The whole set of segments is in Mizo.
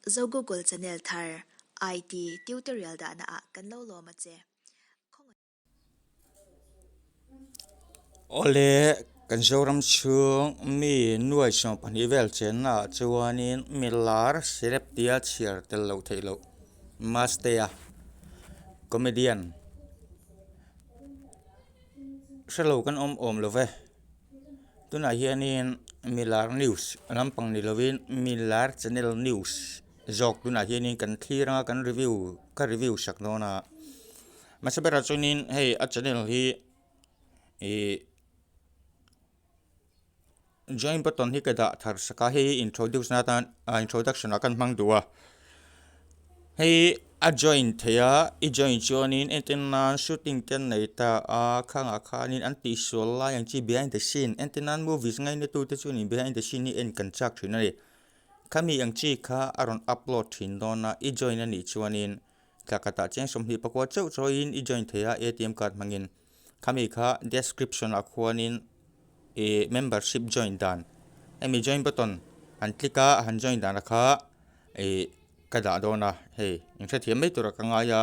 Zo Google channel thar IT tutorial dahna ah kan lo lawm a che. Khawngaih. Awle, kan Zoram chhung mi nuai 12 vel chenna ah chuanin mi lar celeb tia chhiar tel loh theih loh Mastea comedian hrelo kan awm awm lo ve. Tunah hianin milar news lampang ni lovin milar channel news zawk tunah hianin kan thlir anga kan review ka review sak dawn a hmasa berah chuanin hei a channel hi ihh join button hi ka dah thar sak a hei hi introduce na atan ah introduction ah kan hmang duh a hei a join theih a i join chuanin entir nan shooting te an nei ta a khangah khanin an tihsual lai ang chi behind the scene entir nan movies ngaina tu te chuanin behind the scene hi en kan chak thin a ni khami ang chi kha a rawn upload thin dawn a i join a nih chuanin thla khatah cheng 24 chauh chawiin i join thei a atm card hmangin. Khami kha description ah khuanin ih membership join dan hemi join button han click a han join dan kha ih ka dah dawn a hei in hrethiam mai turah ka ngai a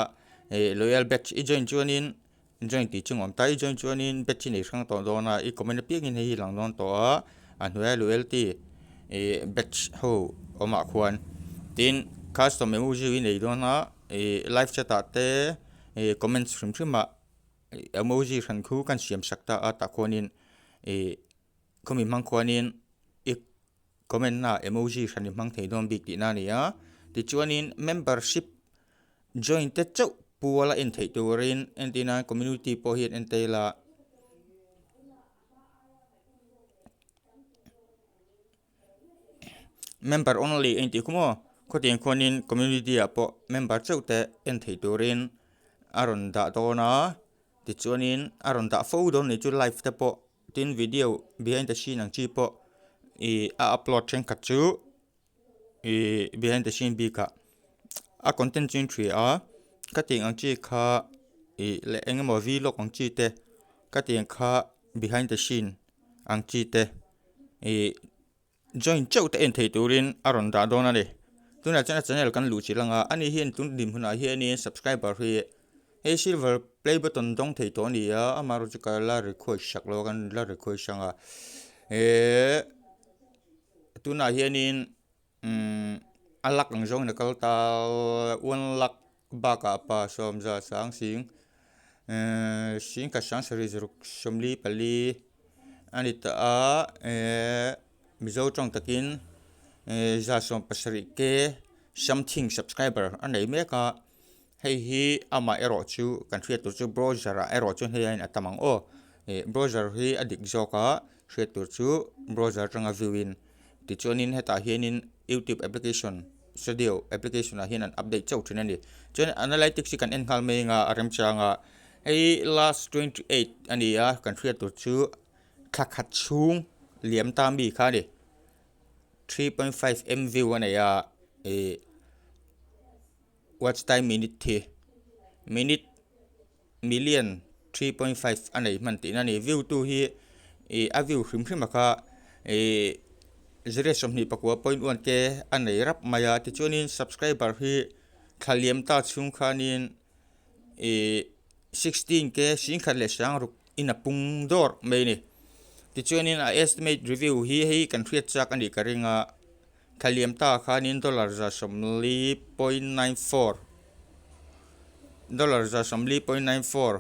ih loyal batch i join chuanin join tih chu a awm ta i join chuanin batch i nei hrang tawh dawn a i comment apiangin hei hi lang dawn tawh a a hnuaia loyalty ih batch ho awmah khuan tin custom emoji i nei dawn a ih live chat ah te ih comments hrim hrim ah. Emoji hran khu kan siam sak ta a tah khuanin ih khawmi hmang khuanin i comment na emoji hran i hmang thei dawn bik tihna a ni a tichuanin membership join te chauh puala en theih turin entir nan community pawh hian en tel a. Member only a intih khu maw khawtiang khuanin community ah pawh member chauh te en theih turin a rawn dah dawn a tichuanin a rawn dah fo dawn a nih chu live te pawh tin video behind the scene ang chi pawh ih a upload thenkhat chu ih behind the scene bikah a content chu a inhria a khatiang ang chi kha ih leh eng emaw vlog ang chi te khatiang kha behind the scene ang chi te ih join chauh te en thei turin a rawn dah dawn a ni tunah chuan a channel kan luh chilh anga ani hian tun dinhmunah hianin subscriber hi hei silver play button dawng thei tawh a ni a amaherawhchu chu ka la request sak lo a kan la request anga ehh tunah hianin umm a luck ang zawngin a kal ta one luck bakah pa sawmza sang sing ehh singkhat sang sarih zaruk 44 a ni ta a ehh mizo tawng takin ehh 17 ke something subscriber a nei mek a hei hi amah erawh chu kan hriat tur chu browser ah erawh chuan hei aiin a tam ang aw ih browser hi a dik zawk a hriat tur chu browser atanga view in tichuanin hetah hianin youtube application studio application ah hian an update chauh thin a ni chuan analytics hi kan en nghal mai anga a remchang a hei last 28 a ni a kan hriat tur chu thla khat chhung liam ta mi kha a ni 3.5 m view a nei a ih watch time minute hi minute million 3.5 a nei hman tihna a ni. View tu hi ih a view hrim hrim a kha ih zero 24.1 te a nei rap mai a tichuanin subscriber hi thla liam ta chhung khanin ih 16 ke 10 leh 6 in a pung dawr mai a ni. Tichuanin a estimate review hi hei kan hriat chak a nih ka ring a. Thla liam ta khanin dollar 40.94 dollar 40.94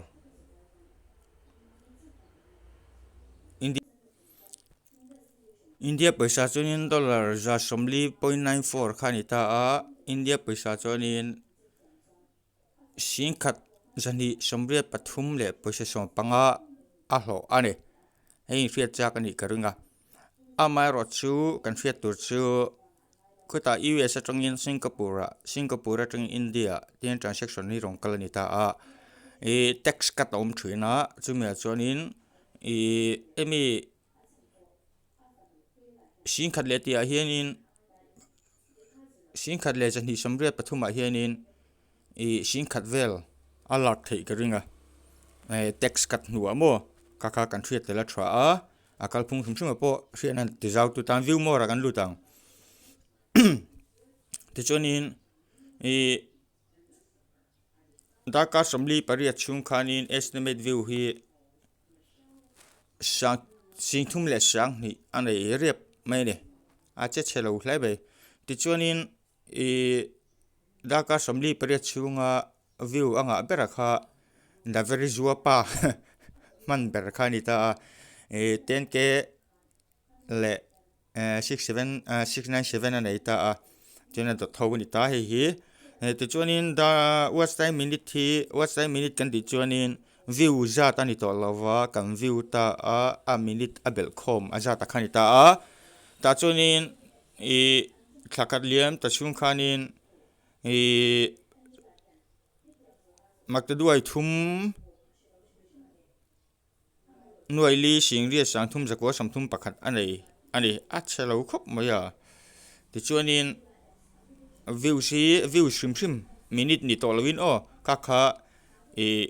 India pawisa chuanin dollar 40.94 kha a ni ta a, India pawisa chuanin 10 283 leh pawisa 15 a hlawh a ni. Hei inhriat chak a nih ka ring a. Amaherawh chu kan hriat tur chu khutah US atangin Singapore ah Singapore atangin India ah tin transaction hi rawn kal a ni ta a ih tax cut a awm thin a chumi ah chuanin ih hemi 10 leh tih ah hianin 10 leh 283 ah hianin ih 10 vel a lak theih ka ring a eh tax cut hnuah maw kha kha kan hriat tel a tha a. A kalphung hrim hrim ah pawh hriatna ti zau tu tan view more ah kan lut ang. Tichuanin ih darkar 48 chhung khanin estimate view hi sang singthum leh sanghnih a nei riap mai a ni a che chhe lo hle mai tichuanin ih darkar 48 chhunga view a ngah ber a kha Daverizua pa hman ber kha a ni ta a ih 10k leh 6 7 697 a nei ta a chuan a dawt ho a ni ta hei hi tichuanin the watch time minute hi watch time minute kan tih chuanin view zat a ni tawh lo va kan view ta a a minute a belh khawm a zat a kha a ni ta a tah chuanin ih thla khat liam ta chhung khanin ih maktaduai thum. Nuaili Singriat 30 zakua 31 a nei a ni. A chhe lo khawp mai a. Tichuanin views hi views hrim hrim minute ni tawh loin aw kha kha ih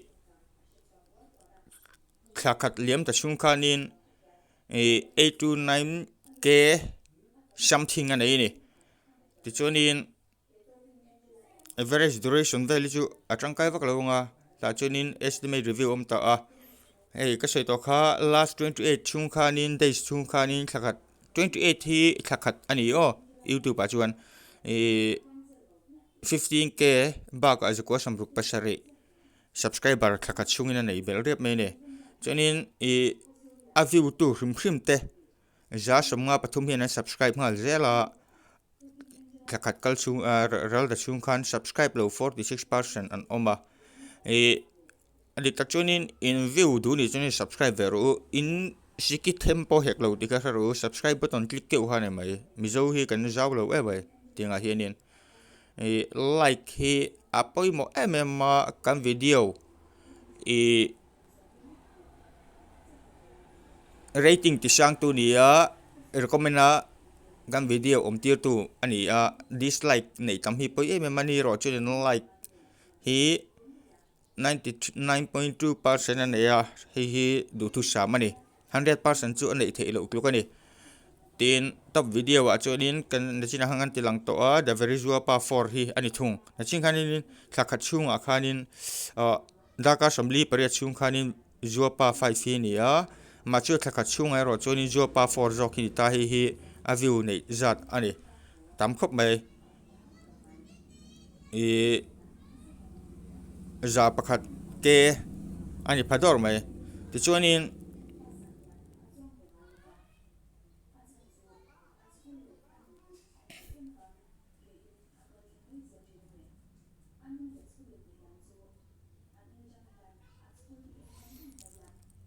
thla khat liam ta chhung khanin ih 8 to 9 k something a nei a ni. Tichuanin. Average duration vel hi chu a tangkai vak lo ang a tah chuanin estimate review a awm tawh a hei ka sawi tawh kha last 28 chhung khanin days chhung khanin thla khat 28 hi thla khat a ni aw youtube ah chuan ihh 15k bakah zakua 67 subscriber thla khat chhungin a nei belh riap mai a ni chuanin ihh a view tu hrim hrim te za 53 hian an subscribe nghal zel a. Thla khat kal chhung ah ral ta chhung khan subscribe lo 46 percent an awm a ih a dik tak chuanin in view duh nih chuanin subscribe ve rawh u in siki them pawh hek lo tih kha hre rawh u subscribe button click keuh kha a ni mai mizo hi kan zau lo em mai tiangah hianin ih like hi a pawimawh em em a kan video ih. Rating ti hrang tu ni a recommend a kan video awm tir tu a ni a dislike neih tam hi pawi em em a ni erawh chuan in like hi 99.2 percent a nei a hei hi duhthusam a ni 100 percent chu a neih theih loh tluk a ni tin top video ah chuanin kan nachinah khan kan ti lang tawh a the very zuapa 4 hi a ni thung nachin khanin thla khat chhungah khanin ah. Darkar 48 chhung khanin Zuapa 5 hi a ni a, mahse thla khat chhungah erawh chuanin Zuapa 4 zawk hi ni ta hei hi a view neih zat a ni tam khawp mai. Ihh 100 te a ni pha dawr mai tichuanin.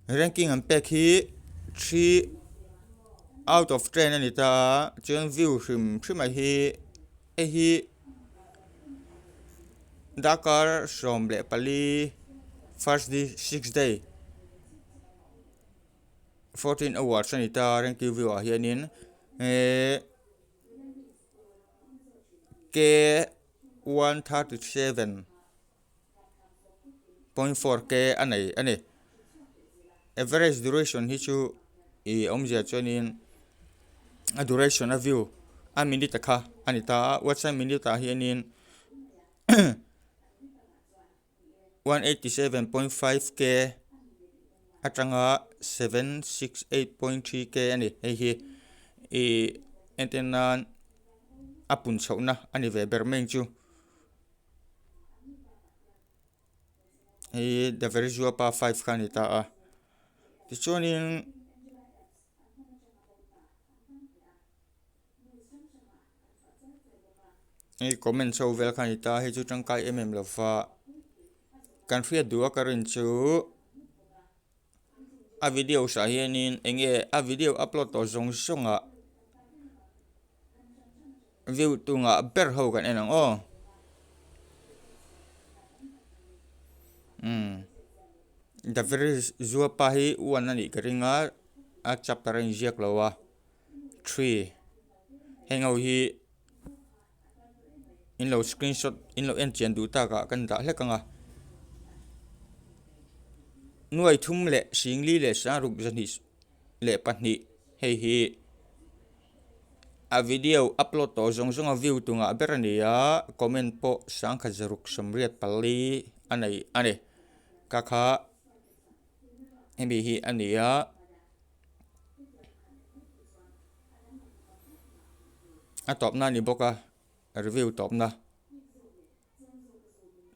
Ranking an pek hi 3 out of 10 a ni ta a chuan view hrim hrim ah hi hei hi darkar 14 first day 6 day 14 hours a ni ta a ranking view ah hianin ehh. K 137 .4 K a nei a ni. Average duration hi chu ih awmzia chuanin a duration a view a minute a kha a ni ta a website minute ah hianin 187.5 K atanga 768.3 K a ni hei hi ih entir nan a pun chhohna a ni ve ber mai ang chu hei the very zuapa 5 kha a ni ta a tichuanin. Hei comment chho vel kha a ni ta hei chu tangkai em em lova kan hriat duh a ka rin chu a video ah hianin eng nge a video upload tawh zawng zawng ah view tu ngah ber ho kan en ang aw umm the very zuapa hi one a nih ka ring a a chapter a inziak lo a. 3 heng ho hi in lo screenshot in lo en chian duh tak ah kan dah hlek ang a nuai thum leh 42 2 hei hi. A video upload tawh zawng zawng a view tu ngah ber a ni a, comment pawh 1684 a nei a ni. Ka kha hemi hi a ni a. A tawpna a ni bawk a, review tawpna.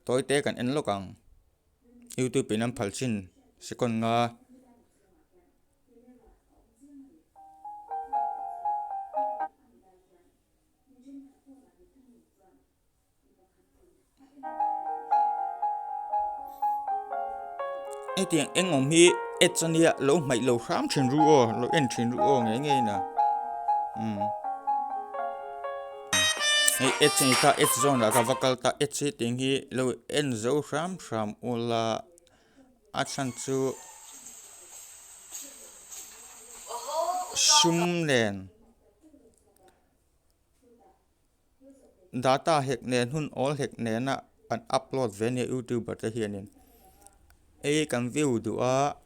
Tawi te kan en lawk ang. Youtube in an phal chin second nga. Hetiang eng awm hi ads ania lo hmaih lo hram thin ru aw lo en thin ru aw ngei ngei na umm hei ads a ni ta ads zawn ah ka va kal ta ads hi tiang hi lo en zo hram hram ula a chhan chu sum nen. Data hek nen hun awl hek nena an upload ve nia youtuber te hianin hei kan view duh a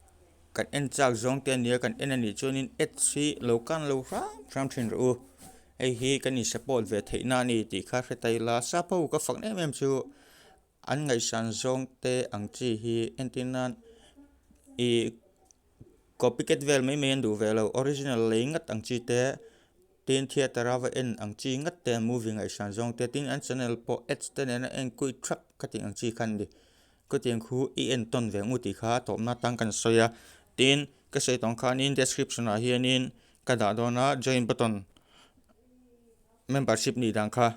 kan en chak zawng te ania kan en anih chuanin ads hi lo kan lo hram hram thin rawh u hei hi kan in support ve theih na ani tih kha hre ta ila sap ho ka fak em em chu an ngaihsan zawng te ang chi hi entir nan ih copycat vel mai mai an duh ve lo original lei ngat ang chi te. Tin theatre a va en ang chi ngat te movie ngaihsan zawng te tin an channel pawh ads te nena en kuih thap ka tih ang chi kha an ni. Khutiang khu i en tawn ve ngu tih kha tawpna atang kan sawi a. Tin ka sawi tawng khanin description ah hianin ka dah dawn a join button membership nih dan kha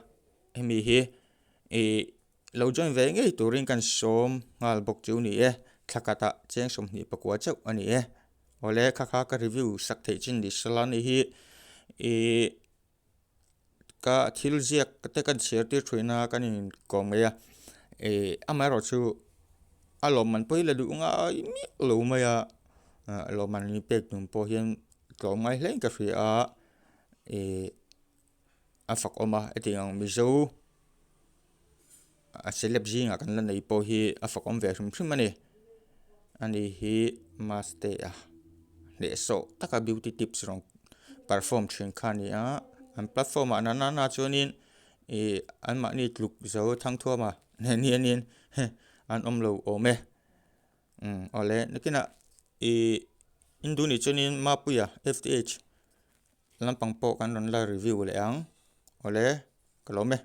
hemi hi ih lo join ve ngei turin kan sawm nghal bawk chu ni e. Thla khatah cheng 24 chauh a ni e. Awle kha kha ka review sak theih chin ni sela ni hi ih ka thil ziak te kan chhiar tir thuina kan inkawm ngei a ih amaherawh chu a lawmman pawh hi la duh ngai miah lo mai a ah lawmman ni pek tum pawh hian tlawm ngai hle in ka hria a ih a fak awm a hetiang ang mizo a celeb zingah kan la nei pawh hi a fak awm ve hrim hrim a ni ani hi maste a hnehsawh taka beauty tips rawn perform thin kha a ni a an platform ah nana na chuanin ih anmahni tluk zo thangthuama nen hianin an awm lo awm e umm awle nakinah ih in duh nih chuanin mapuia F T H lampang pawh kan rawn la review leh ang awle ka lawm e.